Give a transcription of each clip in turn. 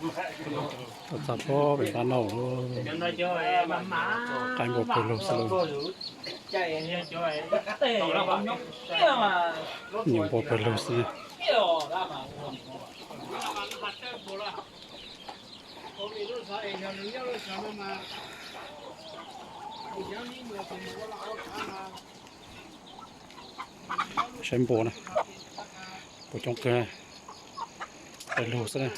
Tuaj txog pem npab nauj lawm, qaib npua pawg lug xwb lauj. Nyuam npua pawg lug xwb. Saib npua na, npua coob kawg, pawg lug xwb na.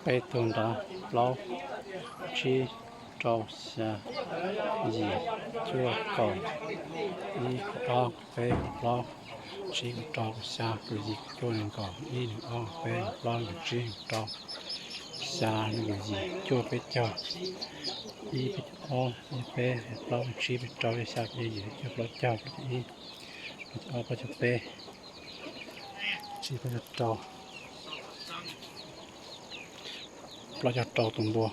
Peb tug nrad, plaub, tsib, rau, xya, yim, cuaj, kaum, ib, kaum ob, kaum peb, kaum plaub, tsib, kaum rau, kaum xya, kaum yim, kaum cuaj, nees nkaum, ib, nees ob, nees peb, nees plaub, nees tsib, nees rau, xya, nees yim, cuaj, peb caug, ib, peb caug ob, ib peb, plaub, tsib, peb rau, peb xya, peb yim, cuaj, plaub caug, plaub caug ib, plaub caug ob, plaub caug peb, tsib, plaub caug rau, plaub caug rau tus npua.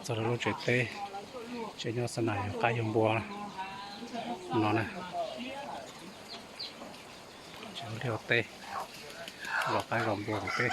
Txog lub tsev teb, tsev nyob xab nas yog qaib yog npua no na. Tsev liaj teb, zos qaib zos npua tus teb.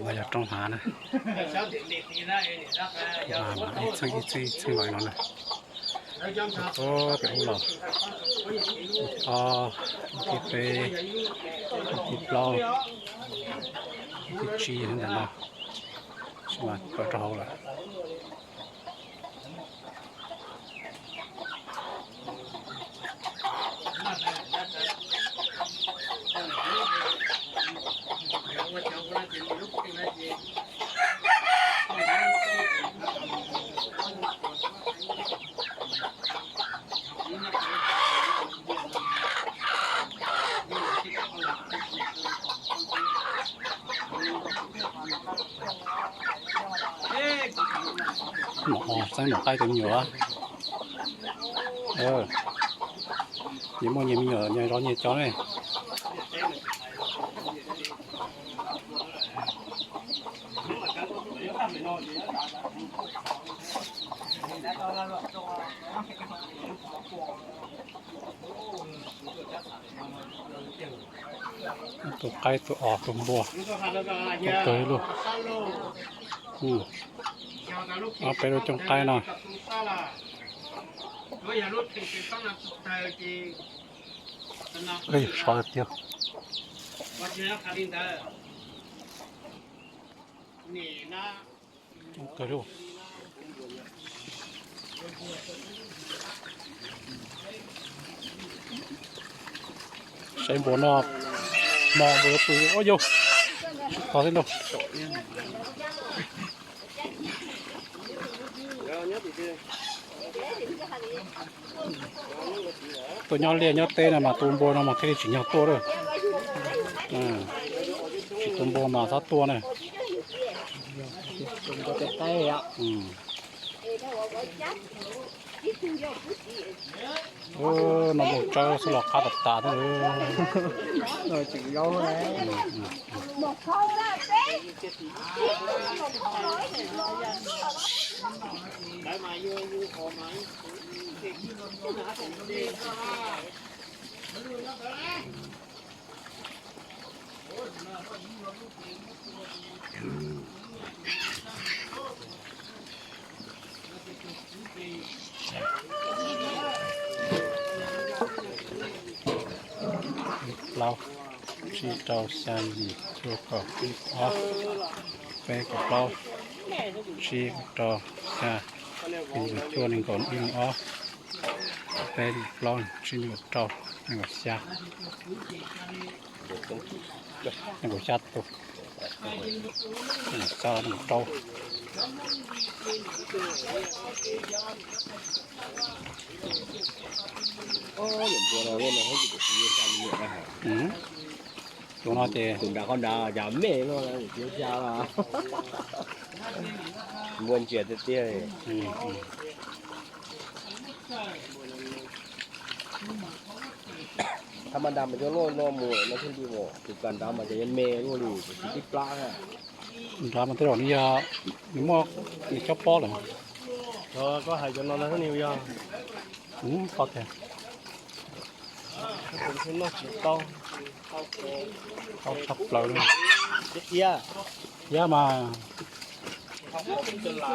Ua yog roob hav na, ib txheej ib txheej ib txheej los no na. Pem ub los, ob, thib peb, thib plaub, thib tsib ntawm no, tsis mas pawg rau hauv lawm. Txeeb mom qaib cov me nyuam. Nyias muaj nyias me nyuam, nyias zov nyias cov ne. Tus qaib tus os tus npua, tus kawg luj. Ob peb lub cooj qaib no. Sov tiag. Saib npua no, hmo npua yuav pw, ua yog tsis tog thiab lauj. Tuaj nyob liaj nyob teb no mas tu npua no mas thiaj li tsim nyog tuaj lawm. Tsis tu npua mas txhob tuaj na. No npua tsawb xwb los qab tas tas thiab. Plaub, tsib, rau, xya, yim, cuaj, kaum, ib, ob, peb, kaum plaub, tsib, kaum rau, xya, yim, cuaj, nees nkaum, ib, nees ob, peb, nees plaub, tsib, nees nkaum rau, nees nkaum xya, nees nkaum xya tus. Rau. Tus no ces tus nrad qhov nrad cas me no, npua ntsia tiag tiag. Thab mas nrad mas cov loj no mus no thiaj li mus, tus kawg nrad mas ces yuav me luaj li, tus tib plab. Nrad mas tej zaum nws yog, nws muaj, nws cob pob lawm. Koj hais cov no na, yog, qhov tias noj tsis tau, tau tshaj plaws li. Iab, iab mas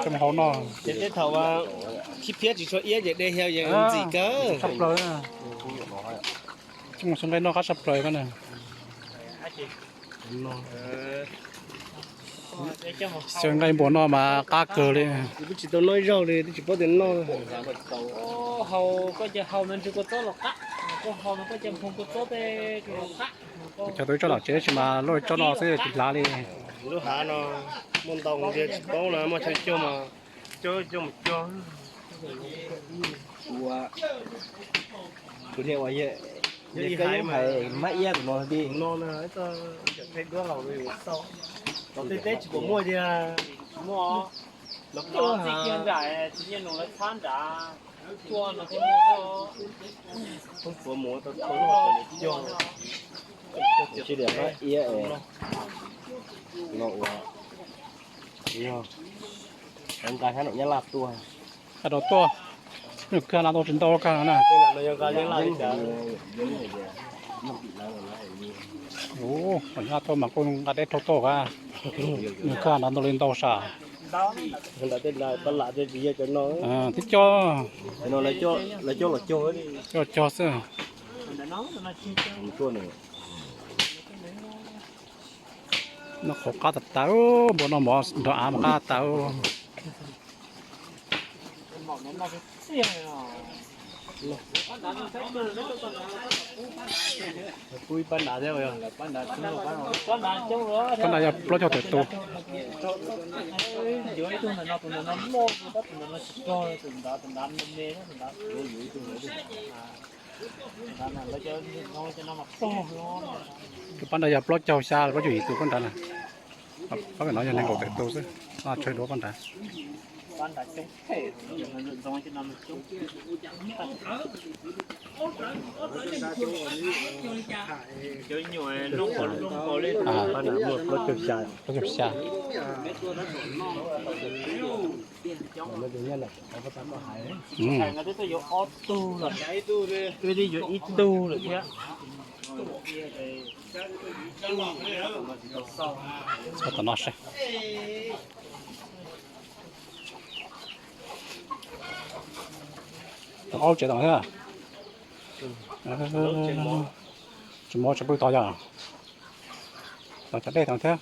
coj mus hau noj. Ces tej thaum khib phiab tsis tshua iab ces de xyaw yeej ntxim kawg. Tshaj plaws. Coj mus xyaw nqaij noj qab tshaj plaws koj na. Xyaw nqaij npua noj mas qab kawg li. Twb tsis tau noj ib zaug li, twb tsis paub tias noj. Hau, koj cia hau no ntshe kua txob los qab, koj hau no koj cia nphoo kua txob tej los qab. Cov twb tsob nom tsev tsis mas luaj tsob no xwb tsis hlav li. Lub hav no muaj ntau ntiag tsis paub na, muaj chaw cog mas cog cog mus cog. Ua, tus niag uas yog, yog hais mas iab tus no li no, los tej teb tsis pom muaj tiag. Muaj, los txij kiag nram txiv Nyiaj Nus lawv txhab nrad tuaj no thiaj muaj. Tub Tuav mus tau tau cog, cog tsis liam qab iab es no ua, yog nqa sab nram Nyab Laj tuaj. Nqa rau tuaj, nws kawg na, tau tsis ntau kawg na. Ua, Nyab Laj tuaj mas kuj nqa deb rau tuaj ka, nws kawg na ntau li ntau sam. Twb coj, coj los cog xwb. Noj qhauv qab tas tas, npua noj mov nrog av mas qab tas. Pab nrad yog plaub caug tawm tus. Tus pab nrad yog plaub caug xya plaub caug yim tus pab nrad na. Pab no yog nees nkaum tawm tus xwb, no tsawg duav pab nrad. Pab nrad muaj plaub caug xya, plaub caug xya. Yuav ib tug lawm thiab. Txog tom no seb. Tom aub tsev tom thiab. Tsis muaj tsis pw tod yog. Tom cov dej tom thiab.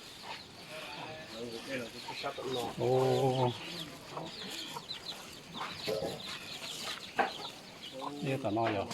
Tom no yog.